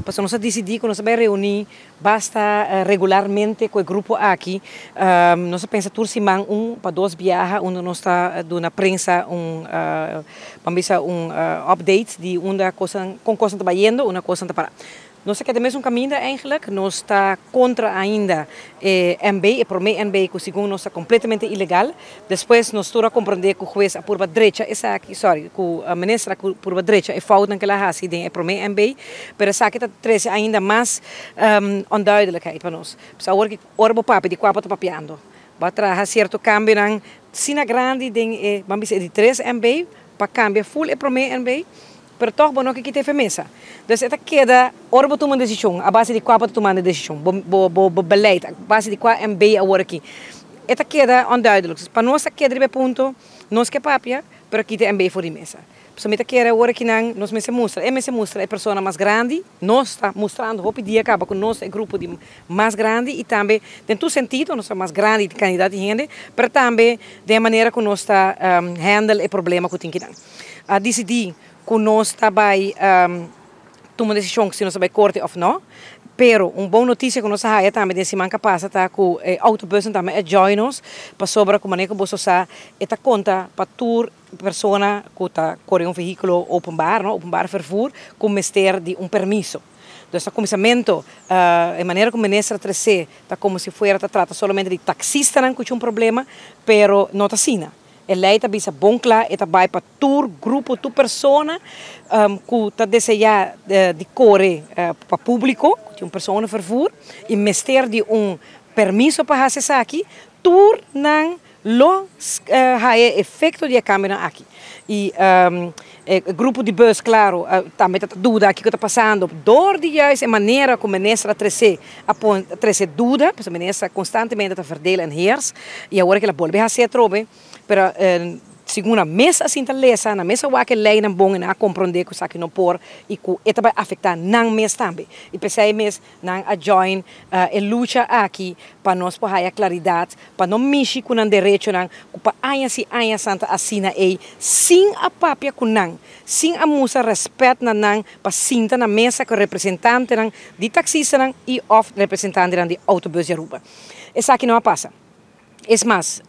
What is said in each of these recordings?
Pasobra nos a disidí ku nos a bai reuní basta regularmente ku e grupo aki. Nos a pensa tur siman un pa dos biaha unda nos ta duna prensa un, ban bisa un update di unda kosnan, kon kosnan ta bayendo, unda kosnan ta pará. Nos ta keda mesun kaminda eigenlijk, nos ta kontra ainda e MB, e promé MB ku segun nos ta kompletamente ilegal. Despues nos tur a komprondé ku hues a purba drecha esaki, sorry, ku minister a purba drecha e foutnan ku el a hasi den e promé MB, pero esaki ta trese ainda mas onduidelijkheid pa nos. Pues awor ki ora bo papia di kua bo ta papiando? Bo a traha sierto kambionan asina grandi den e, ban bisa e di tres MB, pa kambia ful e promé MB, pero tòg bo no ke kita e firmesa. Dus e ta keda ora bo tuma un desishon, a base di kua bo ta tumando e desishon, bo bo bo bo beleid, a base di kua MB awor aki. E ta keda onduidelijk. Dus pa nos ta keda riba e punto, nos ke papia, pero kita e MB for di mesa. Pasobra mi ta kere awor aki nan nos mester mustra, e mester mustra e persona mas grandi, nos ta mustrando hopi dia kaba ku nos ta e grupo di mas grandi i tambe den tur sentido nos ta mas grandi di kandidat di hende, pero tambe den e manera ku nos ta handle e problema ku tin kinan. A disidí ku nos ta bai tuma un desishon si nos ta bai korte òf nò. Pero un bon notisia ku nos a haya tambe den siman ku a pasa ta ku e outobussen tambe a join nos pasobra ku manera ku boso sa e ta konta pa tur persona ku ta kore un vehíkulo openbaar, no, openbaar vervoer, ku mester di un permiso. Dus na kuminsamentu e manera ku minister a tres'é ta komo si fuera ta trata solamente di taksistanan ku tin un problema, pero no ta asina. E lei ta bisa bon kla, e ta bai pa tur grupo, tur persona ku ta deseá di kore pa públiko, ku tin un persona vervoer i mester di un permiso pa hasi esaki, tur nan lo haya e efekto di e kambionan aki. I e grupo di bus, klaro, tambe ta duda kiko ta pasando dor di juist e manera ku minister a trese a pon a trese duda, pasobra minister konstantemente ta verdeel en heers i awor ke el a bolbe hasi atrobe, pero segun nan mes a sinta lesa, nan mes a wak e leinan bon i nan a komprondé ku esaki no por i ku e ta bai afektá nan mes tambe. I p'esei mes nan a join e lucha aki pa nos por haya klaridat, pa no mishi ku nan derechonan ku pa añas i añas nan ta asina ei sin a papia ku nan, sin a mustra rèspèt na nan pa sinta na mesa ku representantenan di taksistanan i òf representantenan di Autobus di Aruba. Esaki no a pasa. Es mas,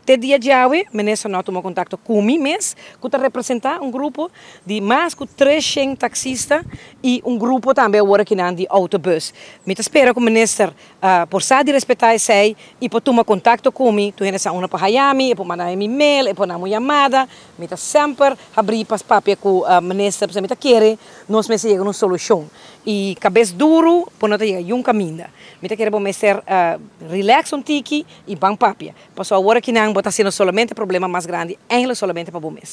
te dia djawe minister no a tuma kontakto ku mi mes ku ta representá un grupo di mas ku 300 taksista i un grupo tambe awor akinan di autobus. Mi ta spera ku minister por sa di respetá esei i por tuma kontakto ku mi. Tur hende sa unda por haya mi, e por manda mi mail, e por dam un yamada. Mi ta semper habrí pa papia ku minister pasobra mi ta kere nos mester yega na un solushon. I kabes duru por no ta yega yun kaminda. Mi ta kere bo mester relax un tiki i ban papia. Pasobra awor akinan bo ta hasiendo solamente problema mas grandi, eigenlijk solamente pa bo mes.